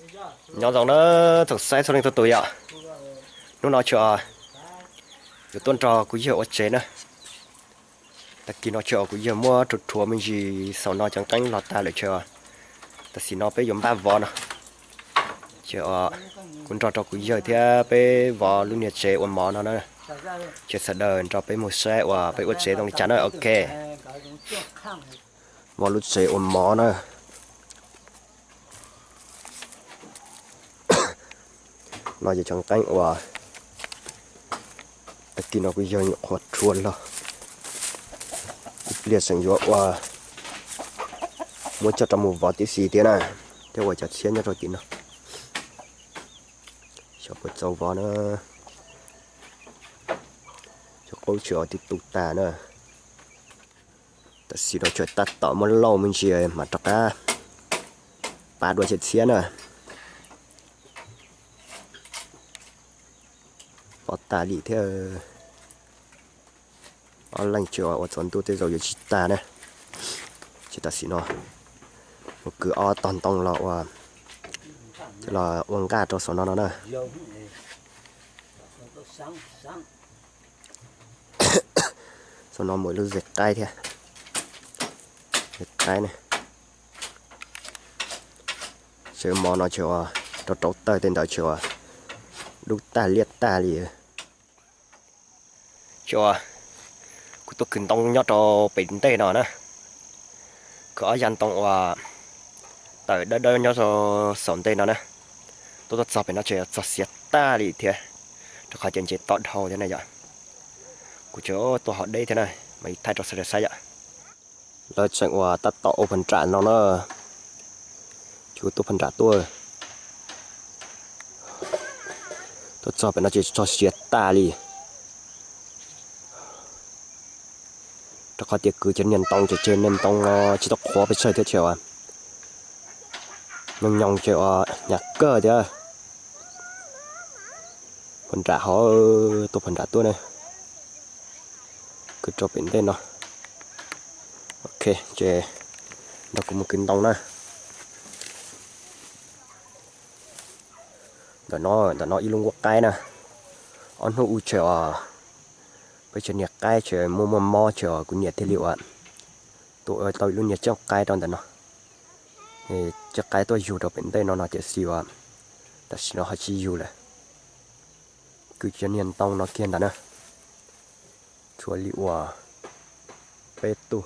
Nyob zoo na, tsoom saib txhua leej txhua tus yom. Hnub no tsuas yuav tuaj nrog kuv yawg ua tsev na. Tag kis no tsuas kuv yawg muab rhuav rhuav me ntsis xaus no cov nqeeb los tag lawm tsuas. Tam sim no peb yuav npaj vov no. Ces kuv nrog rau kuv yawg thiab peb vov lub niag tsev ua mov no na. Ces sawv daws nrog peb mus saib uas peb ua tsev zoo li cas na, ok. Vov lub tsev ua mov na. No yog cov nqeeb uas tag kis no kuv yawg nyuam qhuav rhuav los. Ib pliag tseem yuav ua muab coj rau mus vov tib si thiab na, thiab ua cov tshiab nyob rau tim no. Xyov puas txaus vov na. Cov qub tsuas tib tu tag na. Tam sim no tsuas tab tom muab lauj me ntsis mam rov qab pab dua cov tshiab na. Pov tas li thiab. Ob leeg tsuas ua tsaus ntuj tej zaum yuav tsis tag na. Ces tam sim no mus kwv ob tog ntoo los ua, los ua nqaj rau saum no no na. Saum no muaj ib lub zes qaib thiab. Zes qaib ne. Tsev mov no tsuas rau rau tawg tej ntawd tsuas dub tag liab tag li. Tsuas kuv tuaj kwv ntoo nyob rau pem ntej no na. Kwv ob yav ntoo uas tawm dawb dawb nyob rau saum ntej no na. Tuaj tuaj txog pem no tsuas txog siav tag li thiab, rau qhov ces ntses to dhau thiab na yom. Kuv tsuas tuaj hov deb thiab na, mam li thaij rau sawv daws saib yom. Lawv tseem uas tab tom ua phab nram no na. Kuv tuaj phab nram tuaj. Tuaj txog pem no ces txog siav tag li. Rau qhov tias kwv cov niag ntoo ces cov niag ntoo tsis tau qhuav pes tsawg thiab ces uas nyoos nyoos ces uas hnyav kawg thiab. Phab nram hov, tuaj phab nram tuaj na. Kwv rau pem ntej no. Ok, ces nrog kuv mus kwv ntoo na. Ntawm no, ntawm no ib lub nkuaj qaib na. Ob hnub ub tseem, peb tseem niag qaib tseem muaj muaj mob tseem kuv niam thiaj li uas tuaj ua tau ib lub niag cooj qaib rau ntawm no. Cooj qaib tuaj yug rau pem ntej no no tiam sis uas tam sim no ho tsis yug lawm. Kwv cov niag ntoo no kiag ntawd na. Tshuav li uas peb tug,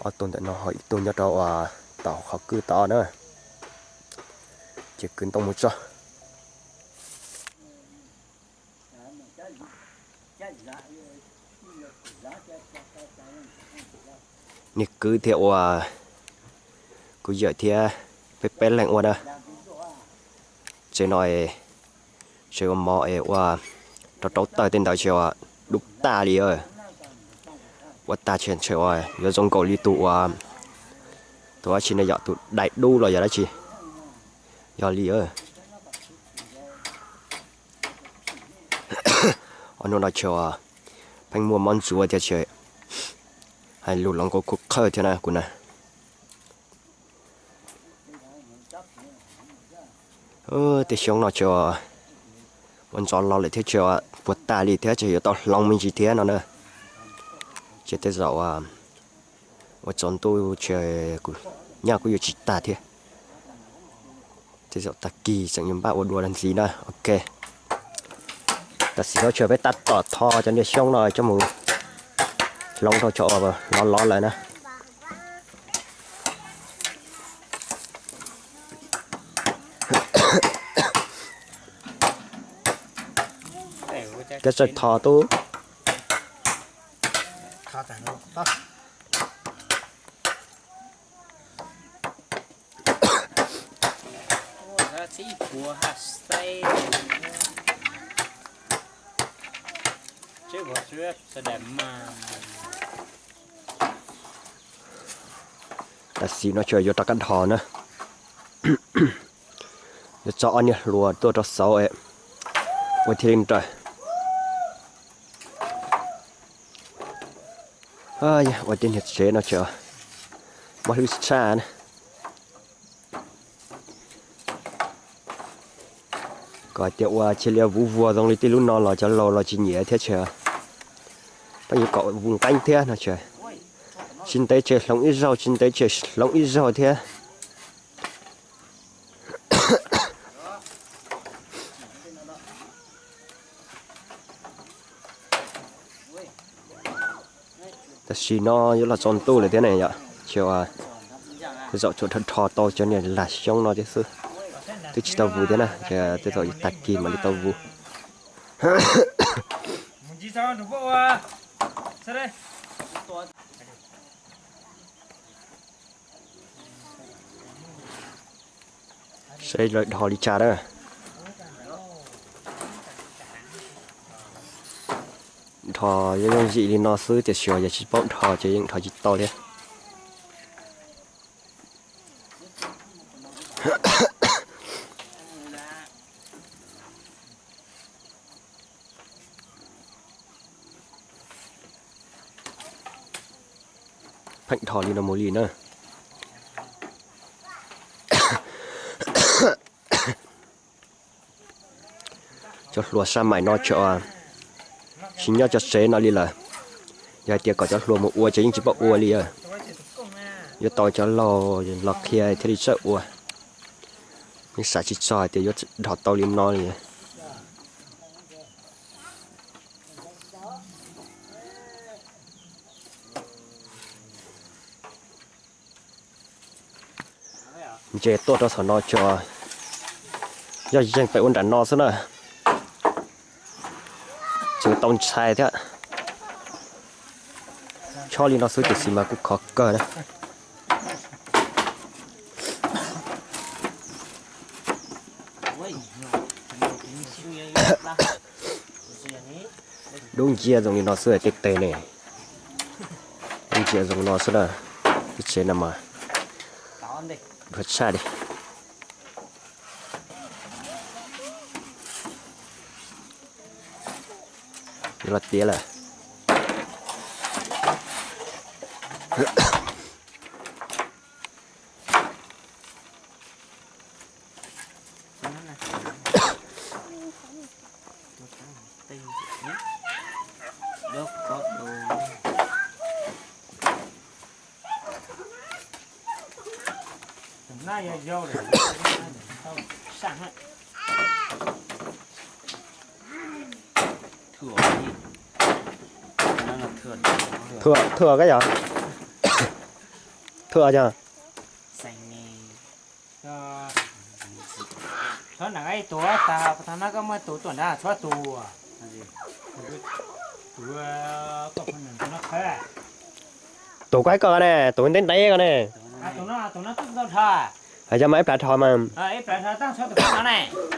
ob tug ntawm no ho ib tug nyob rau uas tom qhov kwj tod na. Ces kwv ntoo mus tso. Niag kwv thiab uas kuv yawm thiab peb peb leeg ua na. Tsev no es ua mov es ua rau rau tawg tej ntawd ces uas dub tag li. Ua tag ces ntshe uas yuav zoo nkaus li tus uas, tus dab tsi ne yom, tus dais dub los yog dab tsi. Yog li. Ob hnub no ces uas pheej muaj mob ntsuav thiab ces hais lus los nkaus khuj qhawj thiab na kuv na. Tej xyoob no ces ua ntxov los lawm thiab ces puas tag li thiab ces yuav tau hloov me ntsis thiab no na. Ces tej zaum ua tsaus ntuj ces kuv nyaj kuj yuav tsis tag thiab. Tej zaum tag kis tseem yuav npaj ua dua ntxiv na. Ok, tam sim no ces peb tab tom tho cov niag xyoob no coj mus hloov rau cov lov lov lawm na. Koj txawj tho tub. Tam sim no ces yuav rov qab dhos na. Yuav tso ob niag hluas tuaj rau saud ua thiaj li nrawm. Ua tej niag tsev no ces mob hlwb tshaj na. Kom hais tias ua cia li vuv vuag zoo li tej lub no los cov laus los tsis nyiam thiab ces peb yuav kom vuv nqeeb thiab no ces tsis ntev ces hloov ib zaug, tsis ntev ces hloov ib zaug thiab. Tam sim no yuav los tsaus ntuj lawm thiab ne yom, ces tej zaum tsuas dhos dhos tau cov niag lag xyoob no thiab xwb, twb tsis tau vuv thiab na, ces tej zaum yuav tag kis mam li tau vuv. Saib lawv dhos li cas na. Dhos yooj yooj yim li no xwb tiam sis yog tsis paub dhos ces yeej dhos tsis tau thiab. Pheej dhos li no mus li na. Cov hluas sab maim no tsis nyob cov tsev no li lawm. Yog hais tias kom cov hluas mus ua ces yeej tsis paub ua li. Yuav tau cov laus los qhia thiaj li txawj ua. Yeej xav tsis txog hais tias yuav dhos tau li no li. Ntses tuaj rau saum no tso, yog zeeg pem ua nram no xwb na. Tseem tau ntshai thiab. Chob li no xwb tiam sis mas kuj khov kawg na. Dub ncia zoo li no xwb tej teg ne. Dub ncia zoo no xwb na. Tsev no mas dhuav tshaj li. Los tiav lawm. Thuam, thuam koj yog. Thuam yog. Thov nram ib tuv tas, thov no koj muaj tus tuam nrad tshuav tus. Tus koj hais koj ne, tus ntev ntev koj ne. Hais yog mas ib plag dhos mas.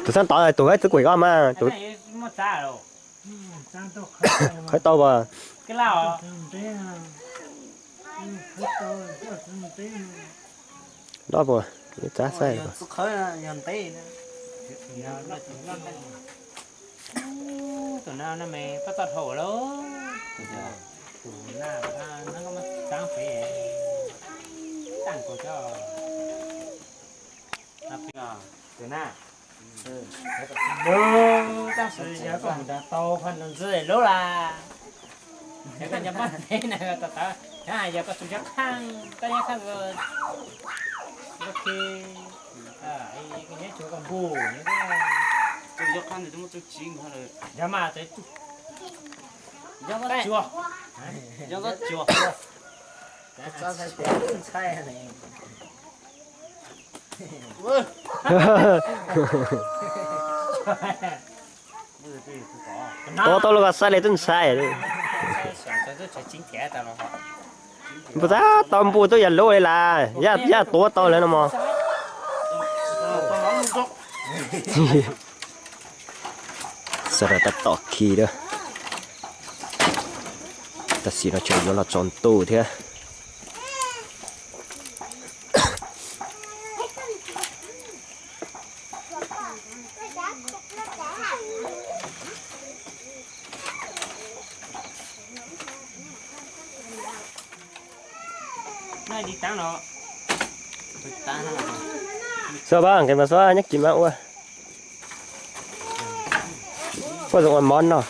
Tus xab tod tus hais txwv kuam koj mas tus khawb tau as. Dob puas, txav xaij. Tus no no me pab toj dhau lawm. Tus no no txav pem tag nkaus cov. Tus na, tab sis yog koj mus nrad tau phaj ntxwv lub las. Yog koj nyob pab ntev na, yog koj tus nyob khaaj, koj nyob khaaj, koj nyob tsuav koj npuj, yog mas, yog mas, yog mas. Tuav tau los koj saib li twb ntshai. Npus tau tau npus tub yam lub li las, yaj tuav tau lawm no mog. Xav rau tab tom khi lawm. Tam sim no tseem yuav los tsaus ntuj thiab. Xua pab nqis mas xua nyob kis mas ua. Puab zoo ua mov noj.